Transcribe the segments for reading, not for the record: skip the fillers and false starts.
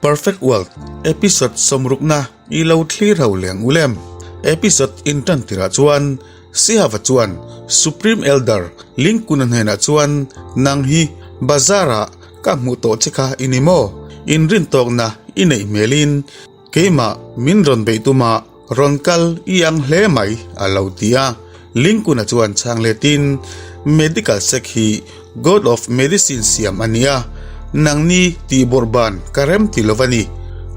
Perfect World episode sawmrukna i lo thlir ho leng ulem. Episode intan tirah chuan Sihava chuan Supreme Elder Lincoln-a hnenah chuan nang hi bazar-ah ka hmuh tawh che kha i ni maw? Inrintawkna i neih hmelin keimah min rawn beih tumah Rawn kal i ang hle mai, a lo ti a. Lincoln-a chuan chhang letin, Medical sec hi God of Medicine siam a nia, nangni tih bawrh ban ka rem ti lo va ni.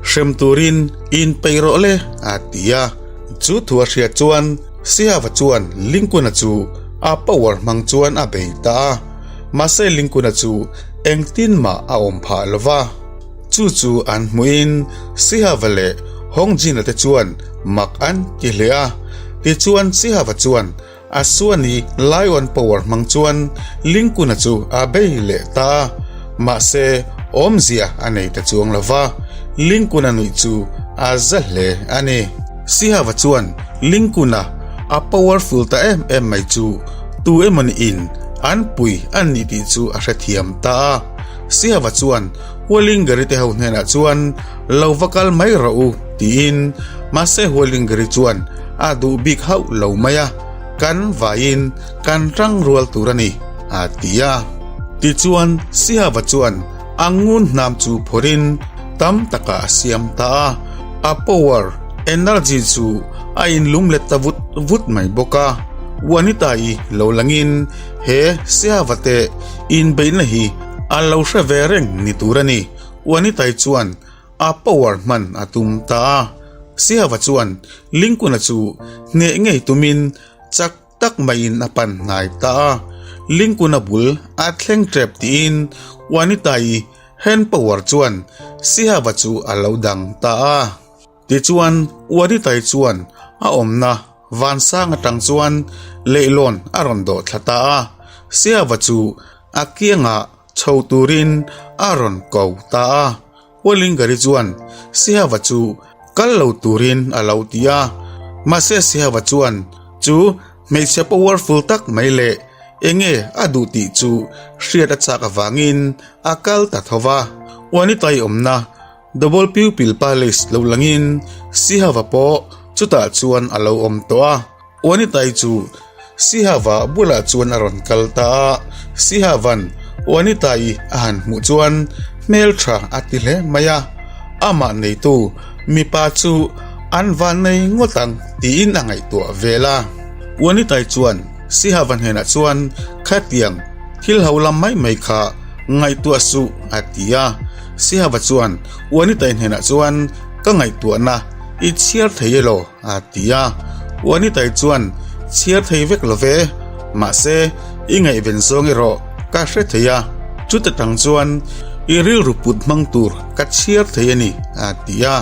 Hrem turin inpeih rawh le, a ti a. Chu thu a hriat chuan Sihava chuan Lincoln-a chu a power hmang chuan a bei ta a. Mahse Lincoln-a chu engtin mah a awm phah lo va. Chu chu an hmuhin Sihava leh Hongjina te chuan mak an ti hle a. Tichuan Sihava chuan a suani Lion Power hmang chuan Lingkuna chu a bei leh ta a, mahse awmzia a nei ta chuang lo va, Lingkuna nuih chu a za hle a ni. Sihava chuan Lingkuna a powerful ta em em mai chu tu emawni in an pui a ni tih chu a hrethiam ta a. Sihava chuan Hualingari te ho hnenah chuan lo va kal mai rawh u tiin mahse Hualingari chuan a duh bik hauh lo mai a, kan vaiin kan tang rual tur a ni a ti a. Tichuan Sihava chuan a ngun hnam chu phawrhin tam takah a siam ta a, a power, energy, chu a inlum let ta vut vut mai bawk a. Wanita-i lo langin he Sihava te inbeihna hi a lo hre ve reng ni tur a ni. Uanitai chuan a power hman a tum ta a. Sihava chuan Lincoln-a chu hneh ngei tumin chak tak maiin a pan hnai ta a. Lincoln-a bul a thleng tep tiin Uanitai hand power chuan Sihava chu a lo dang ta a. Tichuan Uanitai chuan a awmna Vansang atang chuan leihlawn a rawn dawh thla ta a, Siava chu a kiangah chho turin a rawn ko ta a. Hualingari chuan Siava chu kal lo turin a lo ti a, mahse Siava chuan chu hmeichhe powerful tak mai leh enge a duh tih chu hriat a chak avangin a kal ta tho va. Uanitai awmna Double Pupil Palace lo langin Sihava pawh chutah chuan a lo awm tawh a. Uanitai chu Sihava bulah chuan a rawn kal ta a. Sihava'n Uanitai a han hmuh chuan hmeltha a ti hle mai a, amah neitu mipa chu an van nei ngawt ang tiin a ngaihtuah vel a. Uanitai chuan Sihava hnenah chuan khatiang thil ho lam mai mai kha ngaihtuah suh a ti a. Sihava chuan Uanitai hnenah chuan ka ngaihtuahna i chhiar thei elaw a ti a. Uanitai chuan chhiar thei vek lo ve, mahse i ngaihven zawng erawh ka hre thei a, chuta tang chuan i rilru put hmang tur ka chhiar thei a ni a ti a.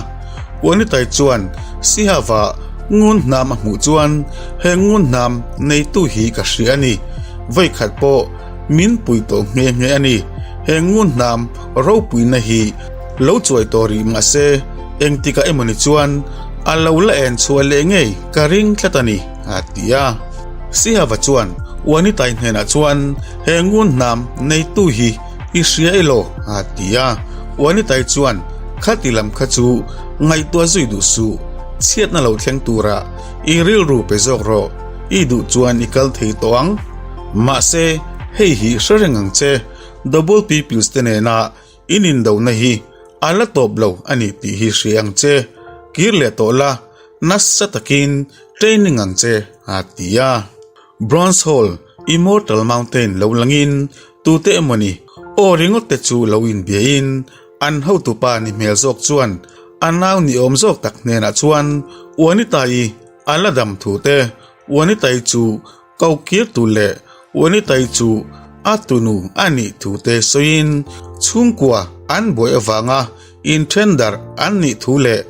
Uanitai chuan Sihava ngun hnam a hmuh chuan he ngun hnam neitu hi ka hria a ni, vawikhat pawh min pui tawh nghe nghe a ni. He ngun hnam ropuina hi lo chuai tawh rih mahse engtikah emawni chuan a lo la en chhuah leh ngei ka ring tlat a ni, a ti a. Sihava chuan Uanitai hnenah chuan he ngun hnam neitu hi i hria elaw? a ti a. Uanitai chuan khati lam kha chu ngaihtuah zui duh suh, chhiatna lo thleng turah i rilru pe zawk rawh, i duh chuan i kal thei tawh ang. Mahse, hei hi hre reng ang che, Double Peoples te nena in indohna hi a la tawp lo a ni tih hi hria ang che. Kir leh tawh la, nasa takin training ang che, a ti a. Bronze Hall, Immortal Mountain lo langin tute emawni aw ringawt te chu lo inbiain an hotupa ni hmel zawk chuan a nau ni awm zawk tak hnenah chuan Uanitai a la dam thu te, Uanitai chu Ko kir tu leh Uanitai chu a tunu a nih thu te sawiin chhungkua an buai avanga inthen darh an nih thu leh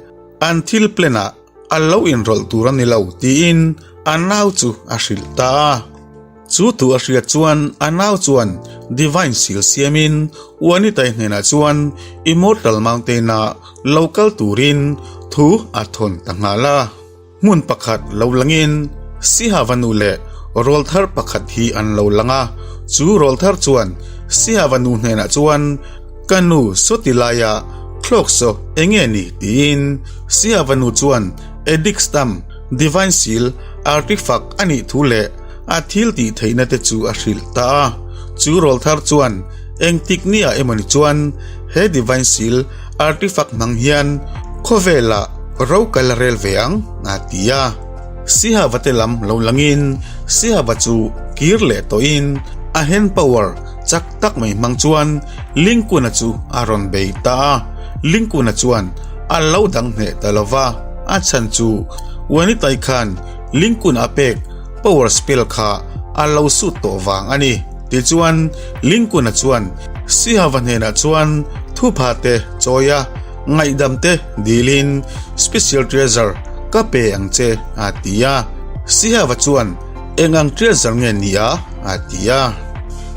an thil plan ah a lo inrawlh tur a ni lo tiin a nau chu a hrilh ta a. Chu thu a hriat chuan a nau chuan Divine Seal siamin Uanitai hnenah chuan Immortal Mountain ah lo kal turin thu a thawn ta nghal a. Hmun pakhat lo langin Sihava nu leh rawlthar pakhat hi an lo lang a, chu rawlthar chuan Sihava nu hnenah chuan, Ka nu sawti laia Thlawk saw enge ni tiin Siava nu chuan Edict Stamp, Divine Seal, Artifact a nih thu leh a thil tih theihna te chu a hrilh ta a. Chu rawlthar chuan engtik nia emawni chuan he Divine Seal, Artifact hmang hian khawvelah ro kal a rel ve ang a ti a. Sihava te lam lo langin Sihava chu kir leh tawhin a hand power chak tak mai hmang chuan Lingkuna chu a rawn bei ta a. Lingkuna chuan a lo dang hneh ta lo va, a chhan chu Wanitai khan Lingkuna a pek power spell kha a lo sut tawh vang a ni. Tichuan Lingkuna chuan Sihava hnenah chuan thupha te chawi a, ngaihdam te dilin special treasure ka pe ang che a ti a. Sihava chuan eng ang treasure nge ni a? a ti a.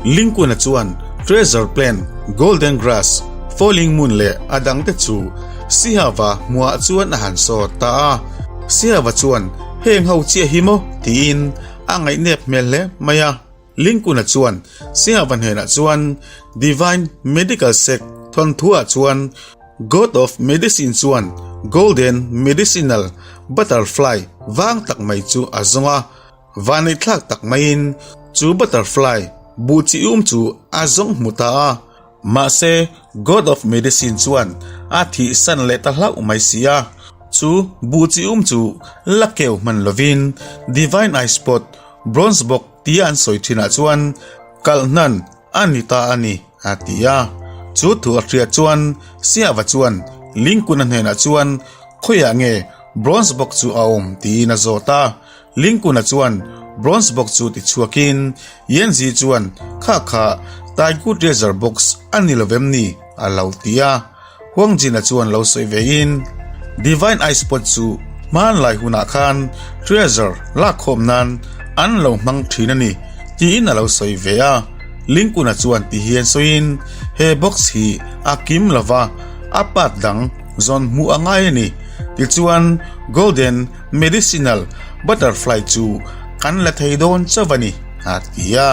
Lingkuna chuan treasure plant, golden grass, falling moon leh a dangte chu Sihava hmuah chuan a han sawt ta a. Sihava chuan heng ho chiah hi maw tiin a ngaihnep hmel hle mai a. Lingkuna chuan Sihava hnenah chuan Divine Medical Sect thawnthuah chuan God of Medicine chuan Golden Medicinal Butterfly vang tak mai chu a zawng a, vaneihthlak tak maiin chu butterfly buh chi um chu a zawng hmu ta a. Mahse, God of Medicine chuan a thihsan leh ta hlauh mai si a, chu buh chi um chu la keu hman lovin Divine Eye Spot Bronze bawk tia an sawi thinah chuan kalh hnan a ni ta a ni, a ti a. Chu thu a hriat chuan Siava chuan Lingkuna hnenah chuan khawiah nge Bronze bawk chu a awm tiin a zawt a. Lingkuna chuan Bronze box chu ti chhuakin Yanzi chuan kha kha Taigu Treasure Box a ni lovem ni a lo ti a. Huangjina chuan lo sawi vein Divine Ice Pot chu hmanlai hunah khan treasure lakkhawm nan an lo hmang thin a ni tiin a lo sawi ve a. Lingkuna chuan ti hian sawiin he box hi a kim lova a part dang zawn hmuh a ngai a ni. Tichuan Golden Medicinal butterfly chu kan la thei dawn chauh a ni a ti a.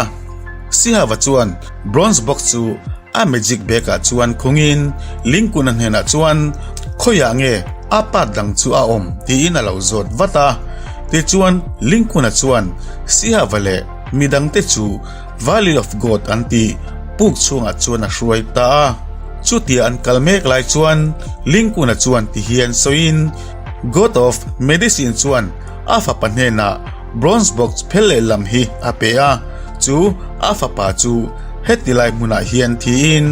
Sihava chuan bronze box chu a magic bag ah chuan khungin Lingkuna hnenah chuan khawiah nge a part dang chu a awm tiin a lo zawt vat a. Tichuan Lingkuna chuan Sihava leh midangte chu Valley of God an tih puk chhungah chuan a hruai ta a. Chutia an kal mek lai chuan Lingkuna chuan ti hian sawiin God of Medicine chuan a fapa hnenah bronze box phel lehlam hi a pe a, chu a fapa chu heti lai hmunah hian thiin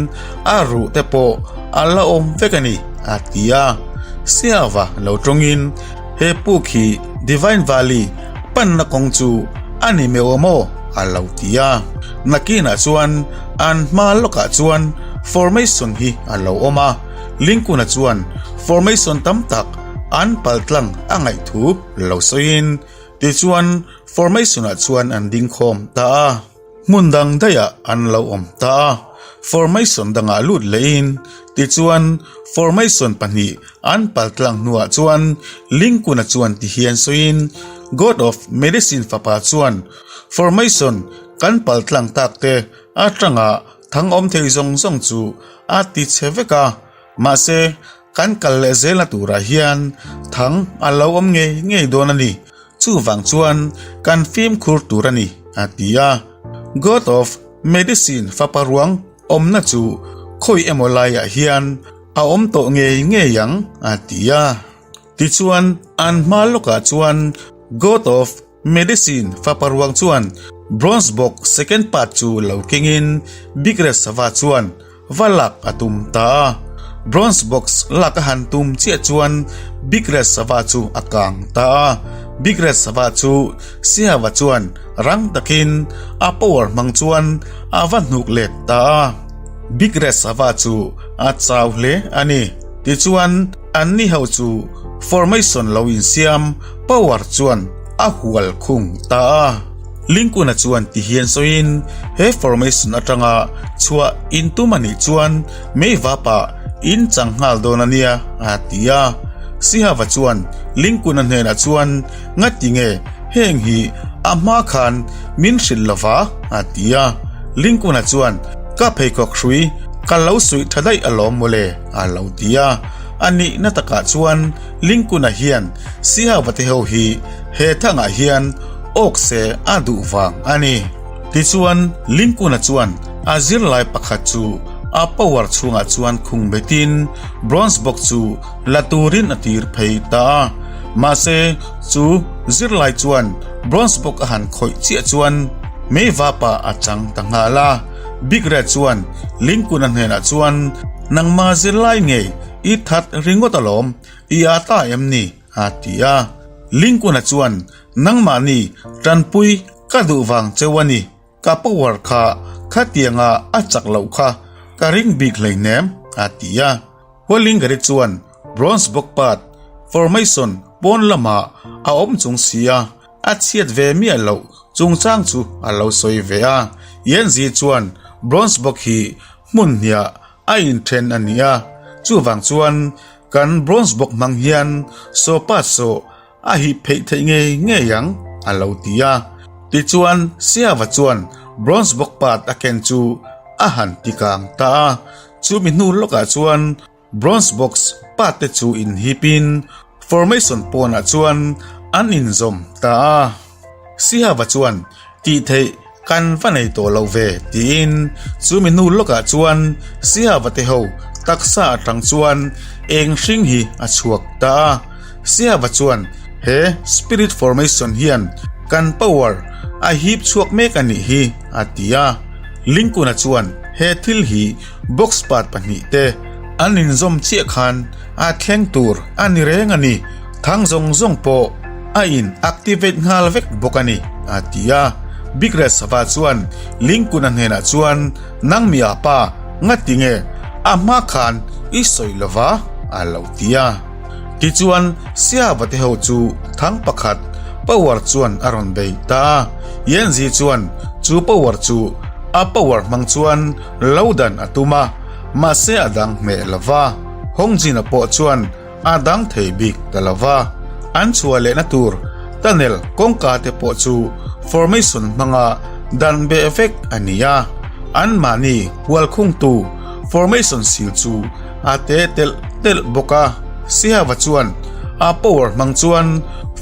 a ruh te pawh a la awm vek a ni, a ti a. Siava lo tawngin he puk hi Divine Valley panna kawng chu a ni meuh a maw? a lo ti a. Nakinah chuan an hma lawkah chuan formation hi a lo awm a. Lincoln-a chuan formation tam tak an paltlang a ngaih thu lo sawiin tichuan formation-ah chuan an ding khawm ta a, hmun dang daihah an lo awm ta a, formation dangah lut lehin tichuan formation pahnih an paltlang hnuah chuan Lincoln-a chuan ti hian sawiin God of Medicine fapa chuan formation kan paltlang tak te atanga thang awm thei zawng zawng chu a ti chhe vek a, mahse kan kal leh zelna turah hian thang a lo awm ngei ngei dawn a ni, chuvang chuan kan fimkhur tur a ni a ti a. God of Medicine fapa ruang awmna chu khawi emaw laiah hian a awm tawh ngei ngei ang a ti a. Tichuan an hma lawkah chuan God of Medicine fapa ruang chuan Bronze Box second part chu lo kengin Big Red Sava chuan va lak a tum ta a. Bronze Box lak a han tum chiah chuan Big Red Sava chu a kang ta a. Big Red Sava chu Sihava chuan rang takin a power hmang chuan a va hnuk let ta a. Big Red Sava chu a chau hle a ni. Tichuan anni ho chu formation lo insiam Power chuan a hual khung ta a. Lincoln-a chuan ti hian sawiin he formation atanga chhuah in tum a nih chuan meivapa in chang nghal dawn a nia a ti a. Sihava chuan Lincoln-a hnenah chuan ngati nge heng hi a hma khan min hrilh lova a ti a. Lincoln-a chuan ka pheikhawk hrui. Ka lo suih tha daih alawm mawle, a lo ti a. A nihna takah chuan Lincoln-a hian Sihava te ho hi he thangah hian awk se a duh vang a ni. Tichuan Lincoln-a chuan a zirlai pakhat chu a power chhungah chuan khung betin bronze bawk chu la turin a tir phei ta a. Mahse chu zirlai chuan bronze bawk a han khawih chiah chuan meivapa a chang ta nghal a. Big Red chuan Lincoln-a hnenah chuan, Nangma zirlai ngei i that ringawt alawm, i a ta em ni? a ti a. Lincoln-a chuan, Nangmahni tanpui ka duh vang cheu a ni, ka power kha khatianga a chak loh kha ka ring bik hleinem, a ti a. Hualingari chuan Bronze bawk pat formation pawn lamah a awm chung sia a chhiat ve miah loh chungchang chu a lo sawi ve a. Yanzi chuan Bronze bawk hi hmun hniah a inthen a ni a, chuvang chuan kan Bronze bawk hmang hian saw pat saw a hip pheih theih ngei ngei ang a lo ti a. Tichuan Siava chuan Bronze bawk pat a ken chu a han ti kang ta a. Chumi hnu lawkah chuan Bronze box pa te chu inhipin formation pawnah chuan an inzawm ta a. Sihava chuan tih theih kan va nei tawh lo ve tiin chumi hnu lawkah chuan Sihava te ho taksa atang chuan eng hring hi a chhuak ta a. Sihava chuan he spirit formation hian kan power a hip chhuak mek a nih hi a ti a. Lincoln-a chuan he thil hi box part pahnihte an inzawm chiah khan a thleng tur a ni reng a ni, thang zawng zawng pawh a in activate nghal vek bawk a ni, a ti a. Big Red Sava chuan Lincoln-a hnenah chuan, Nang mi a pa, ngati nge a hma khan i sawi lova? a lo ti a. Tichuan Siava te ho chu thang pakhat power chuan a rawn bei ta a, Yanzi chuan chu power chu a power hmang chuan lo dan a tum a, mahse a dang hmeh lo va, Hongjin-a pawh chuan a dang thei bik ta lo va, an chhuah lehna tur tunnel kawngka te pawh chu formation hmanga dan beh vek a ni a, anmahni hualkhungtu formation sil chu a te telh telh bawk a, Sihava chuan a power hmang chuan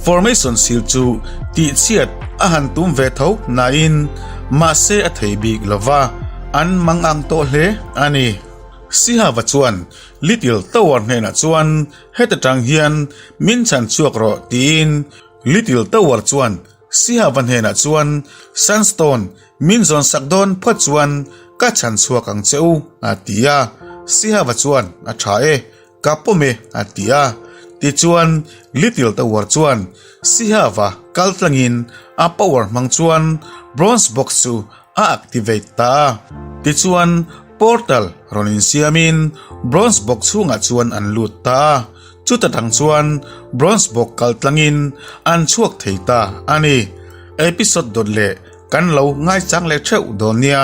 formation sil chu tihchhiat a han tum ve tho nain mahse a thei bik lo va, an mang ang tawh hle a ni. Sihava chuan Little Tower hnenah chuan heta tang hian min chhan chhuak rawh tiin Little Tower chuan Sihava hnenah chuan Sandstone min zawn sak dawn phawt chuan ka chhan chhuak ang che u a ti a, Sihava chuan a tha e, ka pawm e a ti a. Tichuan Little Tower chuan Sihava kal tlangin a power hmang chuan Bronze Box chu a activate ta a. Tichuan portal rawn insiamin Bronze Box chhungah chuan an lut ta a. Chuta tang chuan Bronze bawk kal tlangin an chhuak thei ta a ni. Episode dawt leh kan lo ngaichang leh theuh dawn nia.